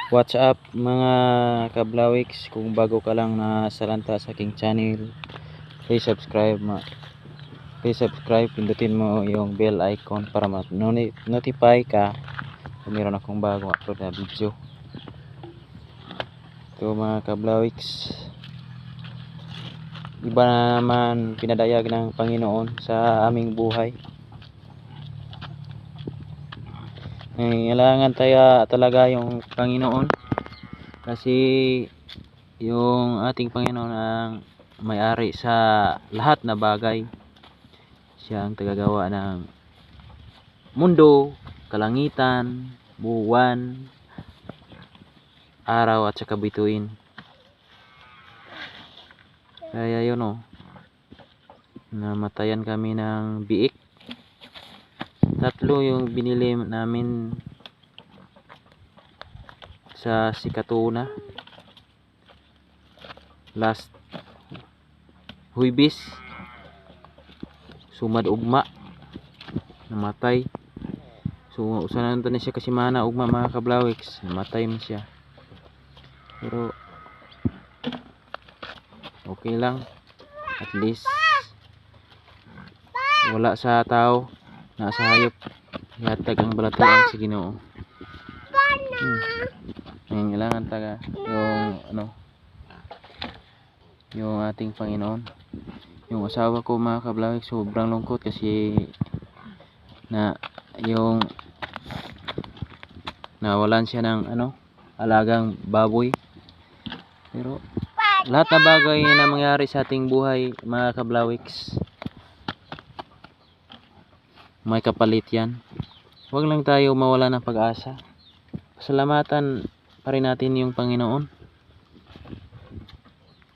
What's up, mga kablawiks? Kung bago ka lang na salanta sa aking channel, please subscribe ma please subscribe, pindutin mo yung bell icon para ma-notify ka kung meron akong bagong upload na video. Ito, mga kablawiks, iba na naman pinadayag ng Panginoon sa aming buhay. Kailangan tayo talaga yung Panginoon kasi yung ating Panginoon ang may-ari sa lahat na bagay. Siya ang tagagawa ng mundo, kalangitan, buwan, araw at saka bituin. Kaya yun oh, namatayan kami ng biik. Tatlo yung binili namin sa Sikatuna last Huwebes. Sumad ugma namatay. So usa na ni siya kasi mana ugma, mga kablawiks, namatay man siya, pero okay lang, at least wala sa tao, nasa hayop. Ihatag ang balatian sa Ginoo. Nangangailangan taga yung ano, yung ating Panginoon. Yung asawa ko, mga kablawik, sobrang lungkot kasi na yung nawalan siya ng ano, alagang baboy. Pero lahat na bagay na mangyari sa ating buhay, mga kablawiks, may kapalit yan. Huwag lang tayo mawala ng pag-asa. Pasalamatan pa rin natin yung Panginoon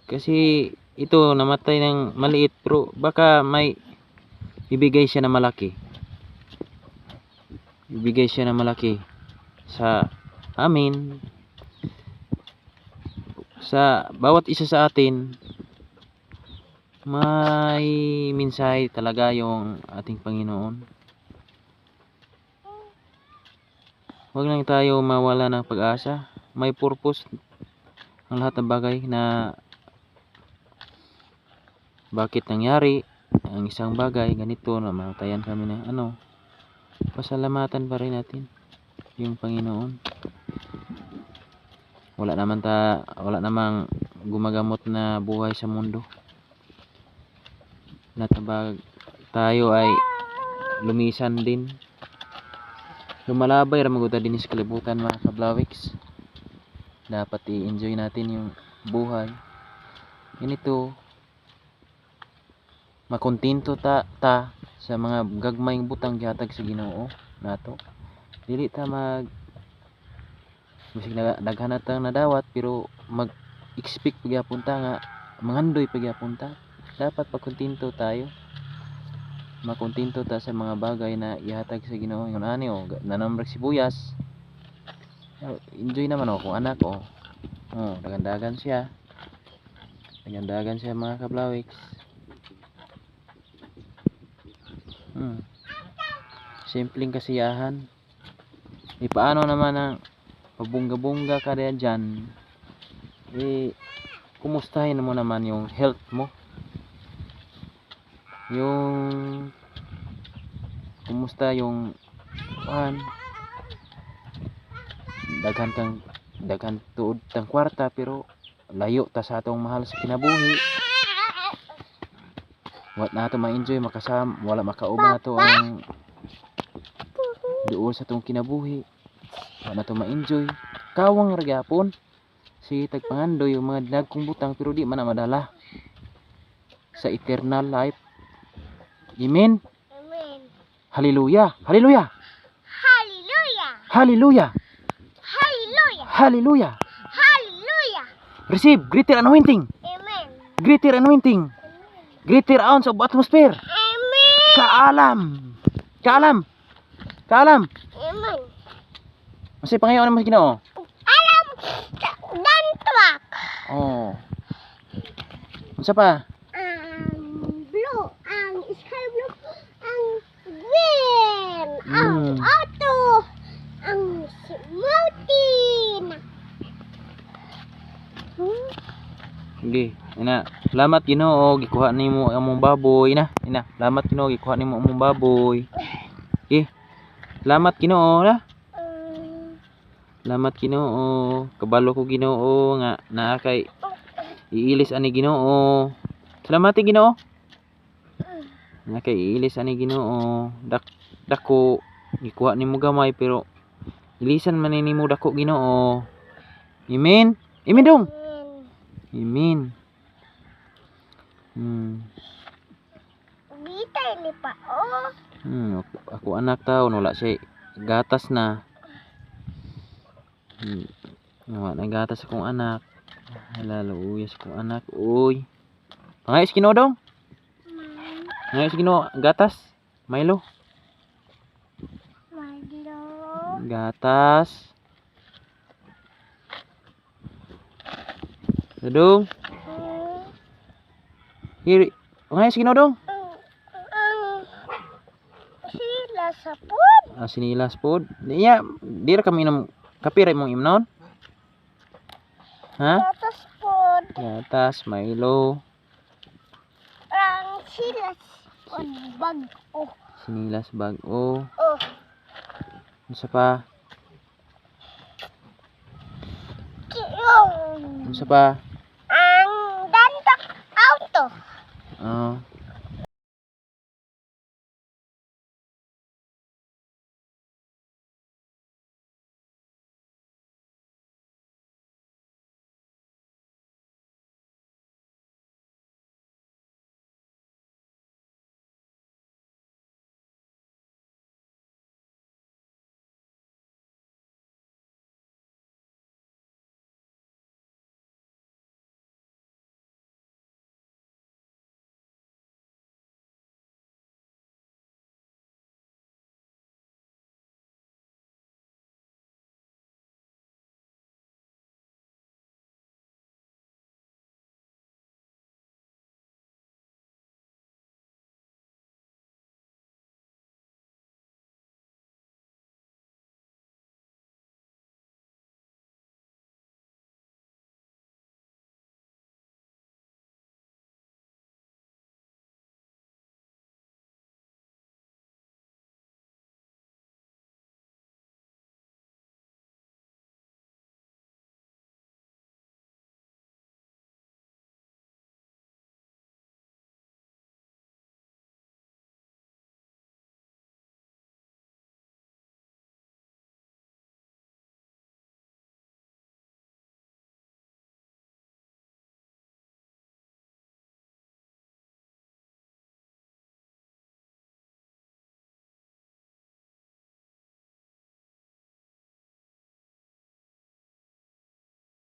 kasi ito, namatay ng maliit, pero baka may ibigay siya na malaki, ibigay siya na malaki sa amin, sa bawat isa sa atin. May mensahe talaga yung ating Panginoon. Huwag lang tayo mawala ng pag-asa. May purpose ang lahat ng bagay na bakit nangyari ang isang bagay ganito, na namatayan kami ng ano. Pasalamatan pa rin natin yung Panginoon. Wala namang gumagamot na buhay sa mundo. Lahat ng tayo ay lumisan din. Lumalabay ra magud din sa kalibutan, mga kablawiks. Dapat i-enjoy natin yung buhay. Ganito, makontento ta sa mga gagmayng butang gihatag sa Ginoo nato. Dili ta mag bisag daghan na tang nadawat, pero mag-expect pagyapon ta nga mangandoy pagyapon ta. Dapat pagkontento tayo. Makontento ta sa mga bagay na ihatag sa Ginoo. Ingon ani oh, nanamrag sibuyas. Enjoy naman oh kung anak oh. Oh, dagandagan siya. Dagandagan siya, mga kablawiks. Simpleng kasiyahan. E paano naman ang pabungga-bungga ka dyan? Eh, kumustahin mo naman yung health mo. Yung kumusta yung kuan, daghan kang daghan tuod tang kwarta, pero layo ta sa atong mahal sa kinabuhi. Wa na ato ma-enjoy makasama, wala makauban nato ang duol sa atong kinabuhi. Wa na to ma-enjoy. Kawang ra gyapon si tagpangandoy yung mga dinagkong butang, pero di man na madala sa eternal life. Amen. Amen. Hallelujah. Hallelujah. Hallelujah. Hallelujah. Hallelujah. Hallelujah. Hallelujah. Receive greater anointing. Amen. Greater anointing. Greater ounce of atmosphere. Amen. Kaalam. Kaalam. Kaalam. Amen. Masay pangayon naman sa Ginoo. Alam, dantwak. Oh. Unsa pa? Ang blue, ang sky blue, ang green, ang auto, ang smoothie. Sige, ina. Salamat, Ginoo, gikuha nimo among baboy na. Ina, salamat, Ginoo, gikuha nimo among baboy. Sige. Salamat, Ginoo na. Salamat, Ginoo. Kabalo ko, Ginoo, nga naa kay iilis ani, Ginoo. Salamat, Ginoo. Naa kay iilis ani, Ginoo. Dako gikuha nimo gamay pero ilisan man ni nimo dako, Ginoo. Amen. Amen dong. Amen. Bitay ni pa oh. Ako anak taon wala siya gatas na. Wala na gatas akong anak. Hala, luuyas akong anak. Uy. Pangayos Ginoo dong. Pangayos Ginoo gatas. Milo. Milo. Gatas. Dong. Here. Pangayos Ginoo dong. Ang sila sa pod. Ah, sinilas pod. Niya, di ra kami inom kape ra imong imnon. Ha? Gatas pod. Gatas, Milo. Ang sila pod bag-o. Sinilas bag-o. Oh. Unsa pa? Kiyong. Unsa pa? Ang dantak auto. Ah.